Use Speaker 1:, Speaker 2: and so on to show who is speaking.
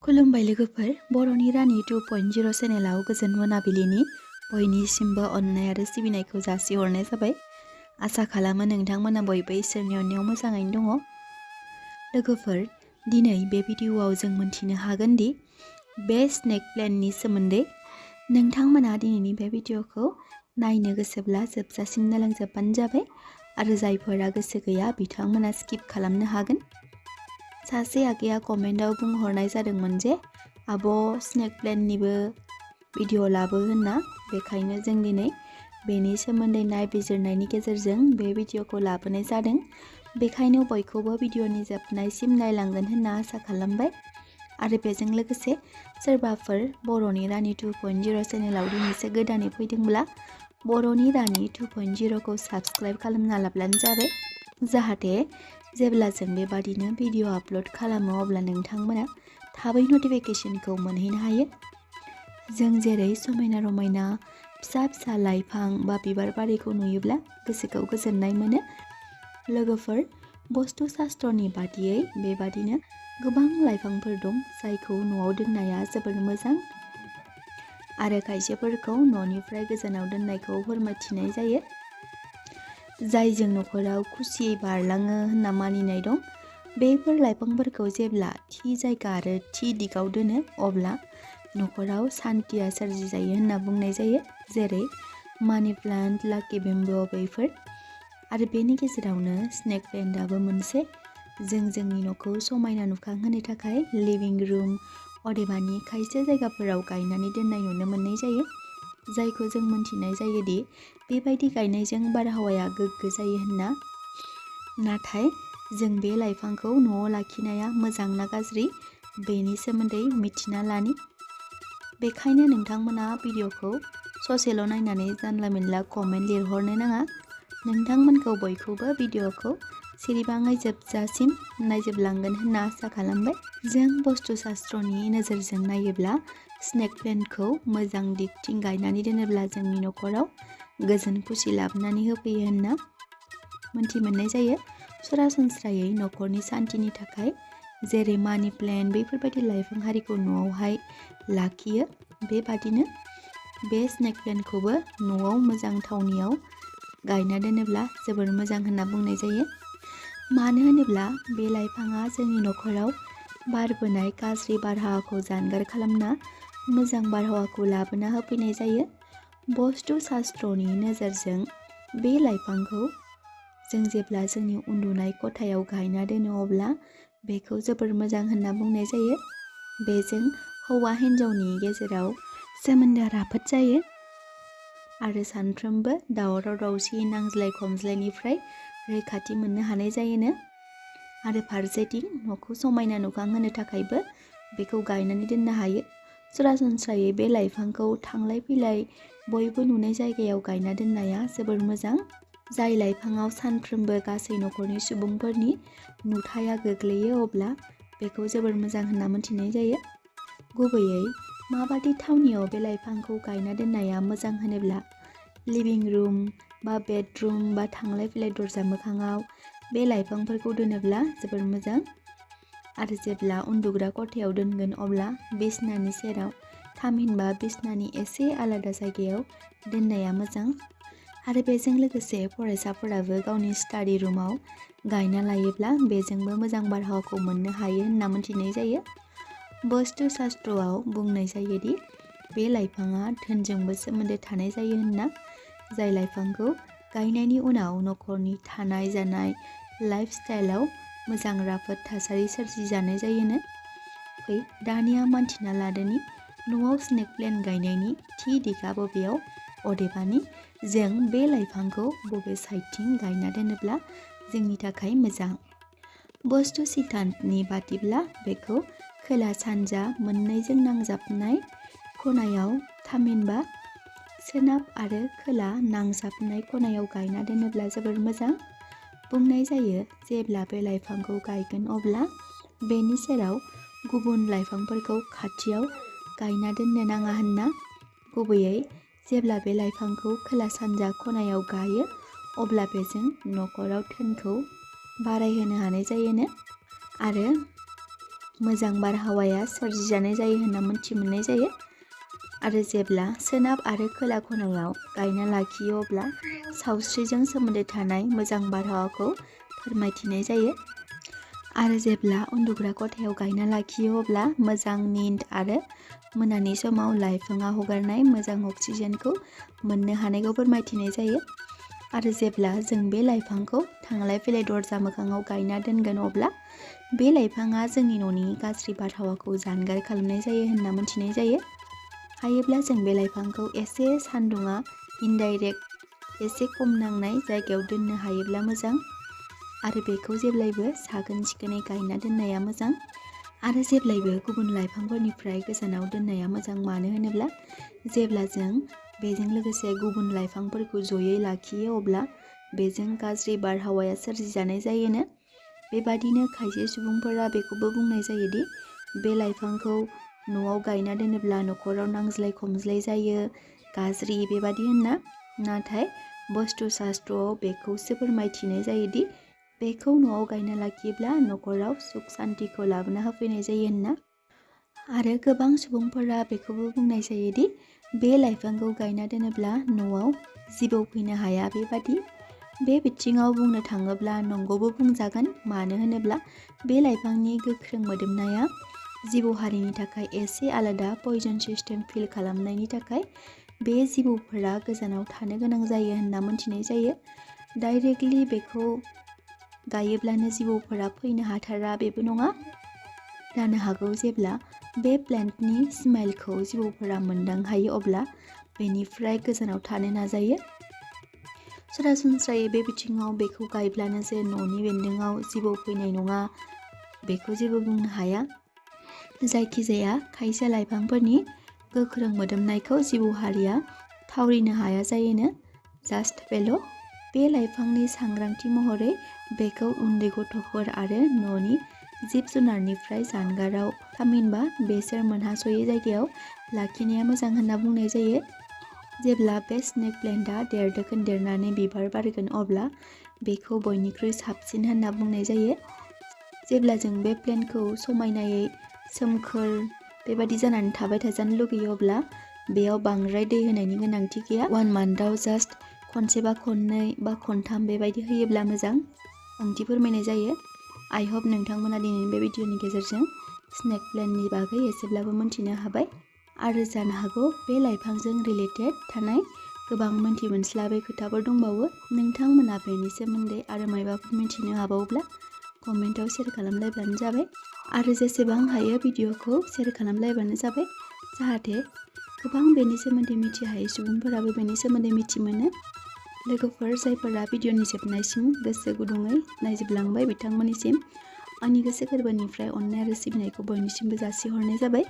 Speaker 1: खुलुमबाय लोगोफोर, बर'नि रानि 2.0 चेनेलाव गोजोन मोनाबिलिनि बयनिसिमबो अननाय आरो सिबिनायखौ जासिहरनाय जाबाय। आसा खालामो नोंथांमोना बयबो इसोरनि अननायाव मोजाङैनो दङ। लोगोफोर, दिनै बे भिडिअआव जों मोनथिनो हागोन दि बे स्नेक प्लेन्टनि सोमोन्दै। नोंथांमोना दिनैनि बे भिडिअखौ नायनो गोसोब्ला जोबजासिम नायलांजोबबानो जाबाय आरो जायफोरा गोसो गैया बिथांमोना स्किप खालामनो हागोन। सासे आगैया कमेन्टआव बुंहरनाय जादोंमोन जे आब' स्नेक प्लेन्टनिबो भिडिअ लाबो होनना, बेखायनो जों दिनै बेनि सोमोन्दै नायबिजिरनायनि गेजेरजों बे भिडिअखौ लाबोनाय जादों। बेखायनो बयखौबो भिडिअनि जोबनायसिम नायलांगोन होनना आसा खालामबाय आरो बेजों लोगोसे सोरबाफोर बर'नि रानि 2.0 चेनेलाव दिनैसो गोदानै फैदोंब्ला बर'नि रानि 2.0खौ साबस्क्राइब खालामना लाब्लानो जाबाय, जाहाथे जेब्ला जों बेबादिनो भिडिअ आपल'ड खालामो अब्ला नोंथांमोना थाबै नटिफिकेशनखौ मोनहैनो हायो। जों जेरै समायना रमायना फिसा फिसा लाइफां बा बिबार बारिखौ नुयोब्ला गोसोखौ गोजोननाय मोनो। लोगोफोर, बस्तु शास्त्रनि बादियै बेबादिनो गोबां लाइफांफोर दं जायखौ न'आव दोननाया जोबोर मोजां आरो खायसेफोरखौ न'निफ्राय गोजानाव दोननायखौ फोरमायथिनाय जायो, जायजों न'खराव खुसियै बारलाङो होनना मानिनाय दं। बेफोर लाइफांफोरखौ जेब्ला थि जायगा आरो थि दिगाव दोनो अब्ला न'खराव सान्थिया सोरजिजायो होनना बुंनाय जायो, जेरै मानि प्लान्ट, लाकि बेम्बु बेफोर। आरो बेनि गेजेरावनो स्नेक प्लेन्टआबो मोनसे। जों जोंनि न'खौ समायना नुखांहोनो थाखाय लिभिं रुम अदेबानि खायसे जायगाफोराव गायनानै दोननाय नुनो मोननाय जायो, जायखौ जों मोनथिनाय जायोदि बेबायदि गायनायजों बारहावाया गोग्गो जायो होनना। नाथाय जों बे लाइफांखौ न'आव लाखिनाया मोजां ना गाज्रि बेनि सोमोन्दै मिथिना लानि। बेखायनो नोंथांमोना भिडिअखौ ससेल' नायनानै जानला मेनला कमेन्ट लिरहरनो नाङा। नोंथांमोनखौ बयखौबो भिडिअखौ सिरिबाङै जोबजासिम नायजोबलांगोन होनना आसा खालामबाय। जों बस्तु शास्त्रनि नोजोरजों नायोब्ला स्नेक प्लेन्टखौ मोजां दिगथिं गायनानै दोनोब्ला जोंनि न'खराव गोजोन खुसि लाबोनानै होफैयो होनना मोनथि मोननाय जायो। सरासनस्रायै न'खरनि सान्थिनि थाखाय जेरै मानि प्लेन्ट बेफोरबायदि लाइफां हारिखौ न'आवहाय लाखियो, बेबादिनो बे स्नेक प्लेन्टखौबो न'आव मोजां थावनियाव गायना दोनोब्ला जोबोर मोजां होनना बुंनाय जायो। मानो होनोब्ला बे लाइफाङा जोंनि न'खराव बारबोनाय गाज्रि बारहावाखौ जानगार खालामना मोजां बारहावाखौ लाबोना होफैनाय जायो। बस्तु शास्त्रनि नोजोरजों बे लाइफांखौ जों जेब्ला जोंनि उन्दुनाय खथायाव गायना दोनो अब्ला बेखौ जोबोर मोजां होनना बुंनाय जायो। बेजों हौवा हिन्जावनि गेजेराव सोमोन्दोआ राफोद जायो आरो सानफ्रोमबो दावराव दावसि नांज्लाय खमज्लायनिफ्राय रैखाथि मोननो हानाय जायोनो। आरो फारसेथिं न'खौ समायना नुखांहोनो थाखायबो बेखौ गायनानै दोननो हायो। सरासनस्रायै बे लाइफांखौ थांलाय फैलाय बयबो नुनाय जायगायाव गायना दोननाया जोबोर मोजां। जाय लाइफाङाव सानफ्रोमबो गासै न'खरनि सुबुंफोरनि नुथाया गोग्लैयो अब्ला बेखौ जोबोर मोजां होनना मोनथिनाय जायो। गुबैयै माबादि थावनियाव बे लाइफांखौ गायना दोननाया मोजां होनोब्ला लिभिं रुम बा बेडरुम बा थांलाय फैलाय दरजा मोखाङाव बे लाइफांफोरखौ दोनोब्ला जोबोर मोजां। आरो जेब्ला उन्दुग्रा खथायाव दोनगोन अब्ला बिसनानि सेराव थामहिनबा बिसनानि एसे आलादा जायगायाव दोननाया मोजां। आरो बेजों लोगोसे फरायसाफोराबो गावनि स्टाडि रुमाव गायना लायोब्ला बेजोंबो मोजां बारहावाखौ मोननो हायो होनना मोनथिनाय जायो। बस्तु शास्त्रआव बुंनाय जायोदि बे लाइफाङा धोनजोंबो सोमोन्दो थानाय जायो होनना, जाय लाइफांखौ गायनायनि उनाव न'खरनि थानाय जानाय लाइफ स्टाइलाव मोजां राफोद थासारि सोरजिजानाय जायोनो। फै दानिया मोनथिना लादोनि न'आव स्नेक प्लेन्ट गायनायनि थि दिगा बबेयाव, अदेबानि जों बे लाइफांखौ बबे साइडथिं गायना दोनोब्ला जोंनि थाखाय मोजां। बस्तु सिद्धान्तनि बादिब्ला बेखौ खोला सानजा मोननैजों नांजाबनाय खनायाव थामहिनबा सोनाब आरो खोला नांजाबनाय खनायाव गायना दोनोब्ला जोबोर मोजां। बुंनाय जायो जेब्ला बे लाइफांखौ गायगोन अब्ला बेनि सेराव गुबुन लाइफांफोरखौ खाथियाव गायना दोननो नाङा होनना। गुबैयै जेब्ला बे लाइफांखौ खोला सानजा खनायाव गायो अब्ला बेजों न'खराव धोनखौ बारायहोनो हानाय जायोनो। आरो मोजां बारहावाया सोरजिजानाय जायो होनना मोनथि मोननाय जायो। आरो जेब्ला सोनाब आरो खोला खनायाव गायना लाखियो अब्ला सावस्रिजों सोमोन्दो थानाय मोजां बारहावाखौ फोरमायथिनाय जायो। आरो जेब्ला उन्दुग्रा खथायाव गायना लाखियो अब्ला मोजां निन्द आरो मोनानि समाव लाइफाङा हगारनाय मोजां अक्सिजेनखौ मोननो हानायखौ फोरमायथिनाय जायो। आरो जेब्ला जों बे लाइफांखौ थांलाय फैलाय दरजा मोखाङाव गायना दोनगोन अब्ला बे लाइफाङा जोंनि न'नि गाज्रि बारहावाखौ जानगार खालामनाय जायो होनना मिथिनाय जायो। हायोब्ला जों बे लाइफांखौ एसे सान्दुङा इनडाइरेक्ट एसे खम नांनाय जायगायाव दोननो हायोब्ला मोजां। आरो बेखौ जेब्लायबो साखोन सिखोनै गायना दोननाया मोजां। आरो जेब्लायबो गुबुन लाइफांफोरनिफ्राय गोजानाव दोननाया मोजां। मानो होनोब्ला जेब्ला जों बेजों लोगोसे गुबुन लाइफांफोरखौ जयै लाखियो अब्ला बेजों गाज्रि बारहावाया सोरजिजानाय जायोनो। बेबादिनो खायसे सुबुंफोरा बेखौबो बुंनाय जायोदि बे लाइफांखौ न'आव गायना दोनोब्ला न'खराव नांज्लाय खमज्लाय जायो, गाज्रि बेबादि होनना। नाथाय बस्तु शास्त्रआव बेखौसो फोरमायथिनाय जायोदि बेखौ न'आव गायना लाखियोब्ला न'खराव सुख सान्तिखौ लाबोना होफैनाय जायो होनना। आरो गोबां सुबुंफोरा बेखौबो बुंनाय जायोदि बे लाइफांखौ गायना दोनोब्ला न'आव जिबौ फैनो हाया बेबादि। बे बिथिङाव बुंनो थाङोब्ला नंगौबो बुंजागोन। मानो होनोब्ला बे लाइफांनि गोख्रों मोदोमनाया जिबौ हारिनि थाखाय एसे आलादा पयजन सिस्टेम फिल खालामनायनि थाखाय बे जिबौफोरा गोजानाव थानो गोनां जायो होनना मोनथिनाय जायो। डाइरेक्टलि बेखौ गायोब्लानो जिबौफोरा फैनो हाथारा बेबो नङा। जानो हागौ जेब्ला बे प्लेन्टनि स्मेलखौ जिबौफोरा मोनदां हायो अब्ला बेनिफ्राय गोजानाव थानो नाजायो। सरासनस्रायै बे बिथिङाव बेखौ गायब्लानो जे न'नि बेन्दोंआव जिबौ फैनाय नङा बेखौ जेबो बुंनो हाया। जायखिजाया खायसे लाइफांफोरनि गोख्रों मोदोमनायखौ जिबौ हारिया थावरिनो हाया जायोनो। जास्ट बेल'। बे लाइफांनि सांग्रांथि महरै बेखौ उन्दै गथ'फोर आरो न'नि जिब जुनारनिफ्राय जानगाराव थामहिनबा बेसोर मोनहासयै जायगायाव लाखिनाया मोजां होनना बुंनाय जायो। जेब्ला बे स्नेक प्लेन्टआ देरदोखोन देरनानै बिबार बारगोन अब्ला बेखौ बयनिख्रुइ साबसिन होनना बुंनाय जायो। जेब्ला जों बे प्लेन्टखौ समायनायै सोमखोर बेबादि जानानै थाबाय थाजानो लुगैयो अब्ला बेयाव बांद्राय दै होनायनि गोनांथि गैया। 1 मान्थआव जास्ट खनसे बा खननै बा खनथाम बेबायदि होयोब्ला मोजां ओंथि फोरमायनाय जायो। आइ होप नोंथांमोना दिनैनि बे भिडिअनि गेजेरजों स्नेक प्लेन्टनि बागै एसेब्लाबो मोनथिनो हाबाय। आरो जानो हागौ बे लाइफांजों रिलेटेड थानाय गोबां मोनथि मोनस्लाबै खोथाफोर दंबावो। नोंथांमोना बेनि सोमोन्दै आरो मायबाफोर मिथिनो हाबावब्ला कमेन्टआव शेयार खालामलायबानो जाबाय। आरो जेसेबां हायो भिडिअखौ शेयार खालामलायबानो जाबाय जाहाथे गोबां बेनि सोमोन्दै मिथिहायै सुबुंफोराबो बेनि सोमोन्दै मिथि मोनो। लोगोफोर जायफोरा भिडिअनि जोबनायसिम गोसो गुदुङै नायजोबलांबाय बिथांमोननिसिम आंनि गोसो गोरबोनिफ्राय अननाय आरो सिबिनायखौ बयनिसिमबो जासिहरनाय जाबाय।